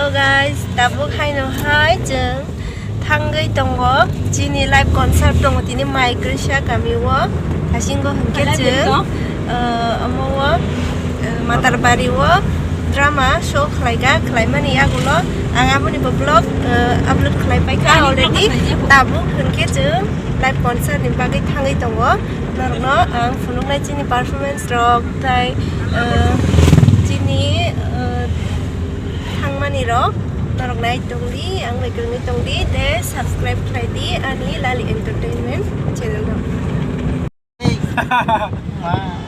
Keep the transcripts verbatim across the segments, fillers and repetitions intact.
Guys, tabuk haino hai chwng thangwi tongo, chini live concert tongo tini Maikrisa kami o. Hasingo hwnkhe chwng, uh, omo o, uh, Matarbari o drama show khlaika, khlaimani yagulo ang aboni bo vlog, uh, upload khlai paikha already. Tabuk hwnkhe chwng live concert ni bagwi thangwi tongo. Norokno ang phunuknai chini performance rok tai, uh, chini, uh, thangmani rok norok nai tongdi, ang bai kwrwngwi tongdi, tei subscribe khlai di ani Lali Entertainment channel no. Ma,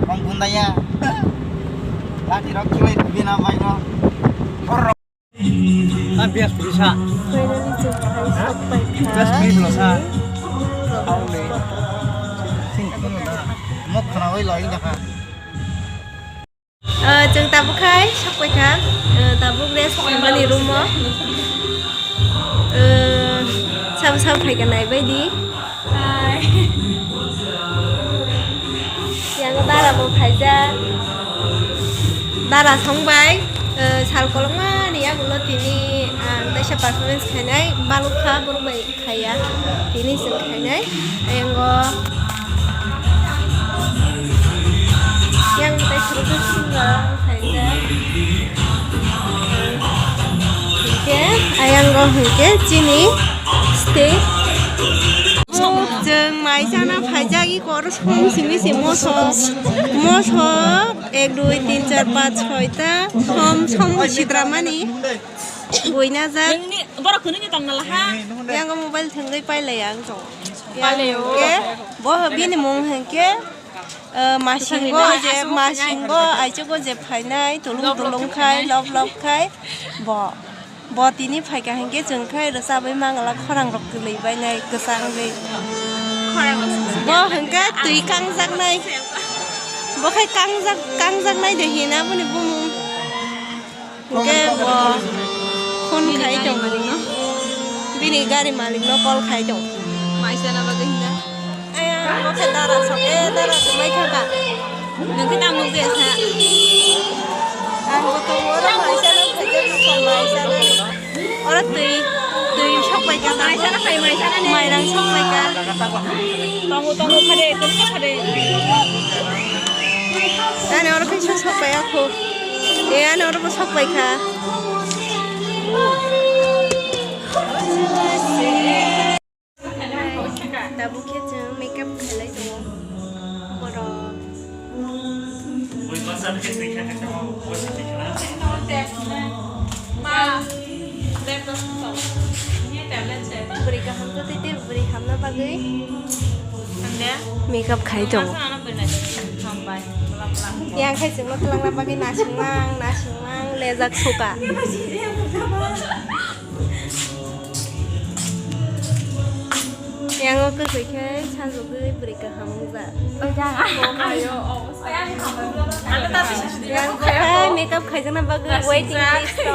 kong bundaya. Lati rok chulai bina bai no. Ah, bias puri sa. Finally, chwng hai sok paikha. Bias puri blo sa. Aule. Sing kuno da. Mok khana oi loi da kha. Ah, chwng tabuk khai sok paikha. Ah, tabuk rest khaimani room o. Ah, sam sam phaikha nai bai di. Hai. Yang dara bo phaijak. Dara song bai, eh, sal kolokma ni yagulo tini ang teisa performance khainai balukha borok bai khaiya. Tini chwng khainai. Ayango yang teisa rwgwi swngo khaijak. Hwnkhe ayango hwnkhe chini stage. Chwng mai chana phaijak, i kor som simi se moso, moso ek, dui, tin, char, panch, choi ta, som, som sitra mani buina jak. Nini borok khunui ni tong nala ha. Yang mobile thwngwi pailai ang tong. Pailai o. Hwnkhe bo bini mung hwnkhe, eh, masingo je, masingo aichugo je phainai, tulung tulung khai, lop lop khai, bo. Bo tini phaikha hwnkhe chwng khai rwchabwi mangala khorang rok kwlwi bainai kwchangwi. Khorang rok. Bo hwnkhe twi kangjaknai. Bo khai kangjak, kangjaknai de hina boni bumung. Hwnkhe bo phone khai tong. Bini gari malik no call khai tong. Maisa na bagwi hina. Aya, bo khe dara sok, e, dara kwmai thangkha. Nwng khe tamo nukjaya sa? Ang bo tongo, oro maisa no phaijak, maisa no. Oro twi, twi sok bai kha. Maisa no phai, maisa no ne. Mairang sok bai kha. Tongo, tongo, phade, twi sok phade. Ani oro khe sok sok bai kha. E, ani oro bo sok bai kha. Tabuk khe chwng makeup khailai tongo. Borok. Bwrwi kaham to tei tei bwrwi hamna bagwi makeup khai tongo. Yang khai chwngno twlangna bagwi nasingmang nasingmang lejak suka. Yang o kwchwi khe sajagwi bwrwi kaham wngjak. Yang khai makeup khaijakna bagwi waiting list o.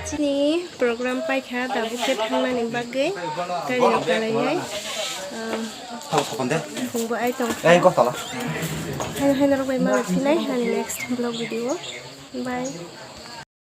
Chini program paikha, tabuk khe thangnani bagwi gari rok kalaiwi, um, Thang thokon de. Phungbo ai tong. Ei, gotala. Haino haino rok bai malai phinai ani next vlog video. Bye.